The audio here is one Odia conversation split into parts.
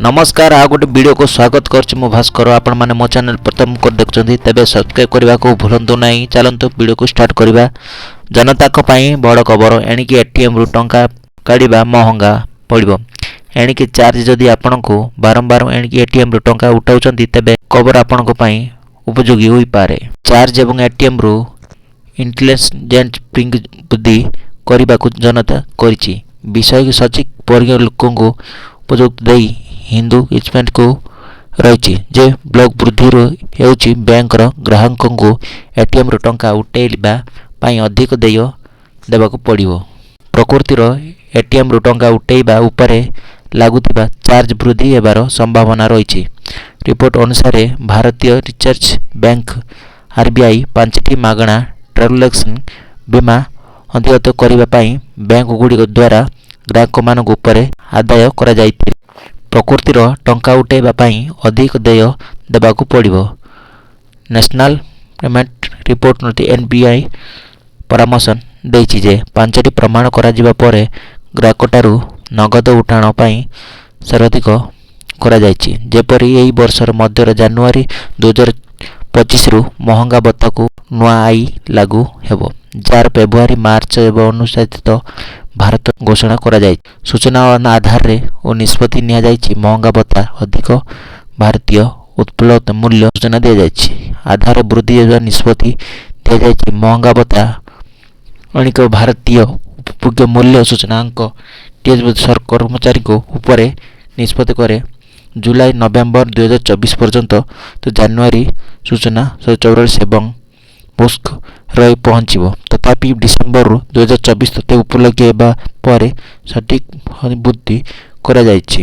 ନମସ୍କାର, ଆଉ ଗୋଟେ ଭିଡ଼ିଓକୁ ସ୍ୱାଗତ କରୁଛି ମୁଁ ଭାସ୍କର। ଆପଣମାନେ ମୋ ଚ୍ୟାନେଲ ପ୍ରଥମ କରି ଦେଖୁଛନ୍ତି, ତେବେ ସବସ୍କ୍ରାଇବ୍ କରିବାକୁ ଭୁଲନ୍ତୁ ନାହିଁ। ଚାଲନ୍ତୁ ଭିଡ଼ିଓକୁ ଷ୍ଟାର୍ଟ କରିବା। ଜନତାଙ୍କ ପାଇଁ ବଡ଼ ଖବର। ଏଣିକି ଏଟିଏମ୍ରୁ ଟଙ୍କା କାଢ଼ିବା ମହଙ୍ଗା ପଡ଼ିବ। ଏଣିକି ଚାର୍ଜ। ଯଦି ଆପଣଙ୍କୁ ବାରମ୍ବାର ଏଣିକି ଏଟିଏମ୍ରୁ ଟଙ୍କା ଉଠାଉଛନ୍ତି, ତେବେ ଖବର ଆପଣଙ୍କ ପାଇଁ ଉପଯୋଗୀ ହୋଇପାରେ। ଚାର୍ଜ ଏବଂ ଏଟିଏମ୍ରୁ ଇଣ୍ଟେଲିଜେଣ୍ଟ ବୃଦ୍ଧି କରିବାକୁ ଜନତା କରିଛି। ବିଷୟ ସଚିବ ବର୍ଗ ଲୋକଙ୍କୁ ଉପଯୁକ୍ତ ଦେଇ ହିନ୍ଦୁ ଇସମେଣ୍ଟକୁ ରହିଛି ଯେ ବ୍ଲକ ବୃଦ୍ଧିରୁ ହେଉଛି ବ୍ୟାଙ୍କର ଗ୍ରାହକଙ୍କୁ ଏଟିଏମ୍ରୁ ଟଙ୍କା ଉଠାଇବା ପାଇଁ ଅଧିକ ଦେୟ ଦେବାକୁ ପଡ଼ିବ। ପ୍ରକୃତିର ଏଟିଏମ୍ରୁ ଟଙ୍କା ଉଠାଇବା ଉପରେ ଲାଗୁଥିବା ଚାର୍ଜ ବୃଦ୍ଧି ହେବାର ସମ୍ଭାବନା ରହିଛି। ରିପୋର୍ଟ ଅନୁସାରେ, ଭାରତୀୟ ରିଜର୍ଭ ବ୍ୟାଙ୍କ ଆରବିଆଇ 5ଟି ମାଗଣା ଟ୍ରାଞ୍ଜାକ୍ସନ୍ ବୀମା ଅନ୍ତର୍ଗତ କରିବା ପାଇଁ ବ୍ୟାଙ୍କଗୁଡ଼ିକ ଦ୍ୱାରା ଗ୍ରାହକମାନଙ୍କ ଉପରେ ଆଦାୟ କରାଯାଇଥିଲା। ପ୍ରକୃତିର ଟଙ୍କା ଉଠାଇବା ପାଇଁ ଅଧିକ ଦେୟ ଦେବାକୁ ପଡ଼ିବ। ନ୍ୟାସନାଲ ପେମେଣ୍ଟ ରିପୋର୍ଟ ଏନପିଆଇ ପରାମର୍ଶ ଦେଇଛି ଯେ 5ଟି ପ୍ରମାଣ କରାଯିବା ପରେ ଗ୍ରାହକଠାରୁ ନଗଦ ଉଠାଣ ପାଇଁ ସର୍ବାଧିକ କରାଯାଇଛି। ଯେପରି ଏହି ବର୍ଷର ମଧ୍ୟରେ ଜାନୁଆରୀ 2025ରୁ ମହଙ୍ଗା ଭତ୍ତାକୁ ନୂଆ I ଲାଗୁ ହେବ, ଯାହାର ଫେବୃଆରୀ, ମାର୍ଚ୍ଚ ଏବଂ ଅନୁସାଧିତ ଭାରତ ଘୋଷଣା କରାଯାଇଛି। ସୂଚନା ଆଧାରରେ ଓ ନିଷ୍ପତ୍ତି ନିଆଯାଇଛି। ମହଙ୍ଗା ଭତ୍ତା ଅଧିକ ଭାରତୀୟ ଉପଲବ୍ଧ ମୂଲ୍ୟ ସୂଚନା ଦିଆଯାଇଛି। ଆଧାର ବୃଦ୍ଧି ହେବା ନିଷ୍ପତ୍ତି ଦିଆଯାଇଛି। ମହଙ୍ଗା ଭତ୍ତା ଅନେକ ଭାରତୀୟ ଉପଭୋଗ୍ୟ ମୂଲ୍ୟ ସୂଚନାଙ୍କ କର୍ମଚାରୀଙ୍କ ଉପରେ ନିଷ୍ପତ୍ତି କରେ। ଜୁଲାଇ ନଭେମ୍ବର 2024 ପର୍ଯ୍ୟନ୍ତ ତ ଜାନୁଆରୀ ସୂଚନା 144 ଏବଂ ବୁସ୍କ ରହି ପହଞ୍ଚିବ। ତଥାପି ଡିସେମ୍ବରରୁ 2024 ତଥ୍ୟ ଉପଲବ୍ଧ ହେବା ପରେ ସଠିକ୍ ବୃଦ୍ଧି କରାଯାଇଛି।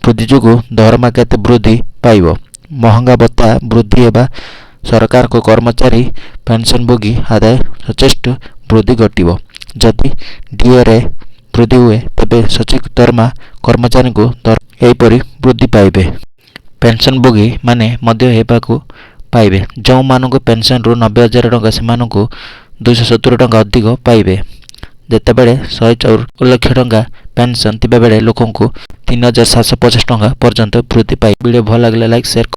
ବୃଦ୍ଧି ଯୋଗୁଁ ଦରମା କେତେ ବୃଦ୍ଧି ପାଇବ? ମହଙ୍ଗା ଭତ୍ତା ବୃଦ୍ଧି ହେବା ସରକାରଙ୍କ କର୍ମଚାରୀ ପେନ୍ସନଭୋଗୀ ଆଦାୟ ଯଥେଷ୍ଟ ବୃଦ୍ଧି ଘଟିବ। ଯଦି ଡିଏରେ ବୃଦ୍ଧି ହୁଏ, ତେବେ ସଚିବ ଦରମା କର୍ମଚାରୀଙ୍କୁ ଏହିପରି ବୃଦ୍ଧି ପାଇବେ। ପେନ୍ସନଭୋଗୀ ମାନେ ମଧ୍ୟ ହେବାକୁ ପାଇବେ। ଯେଉଁମାନଙ୍କୁ ପେନ୍ସନରୁ 90,000 ଟଙ୍କା, ସେମାନଙ୍କୁ 270 ଟଙ୍କା ଅଧିକ ପାଇବେ, ଯେତେବେଳେ 104 ଲକ୍ଷ ଟଙ୍କା ପେନ୍ସନ୍ ଥିବାବେଳେ ଲୋକଙ୍କୁ 3,750 ଟଙ୍କା ପର୍ଯ୍ୟନ୍ତ ବୃଦ୍ଧି ପାଇବ। ଭିଡ଼ିଓ ଭଲ ଲାଗିଲେ ଲାଇକ୍, ସେୟାର।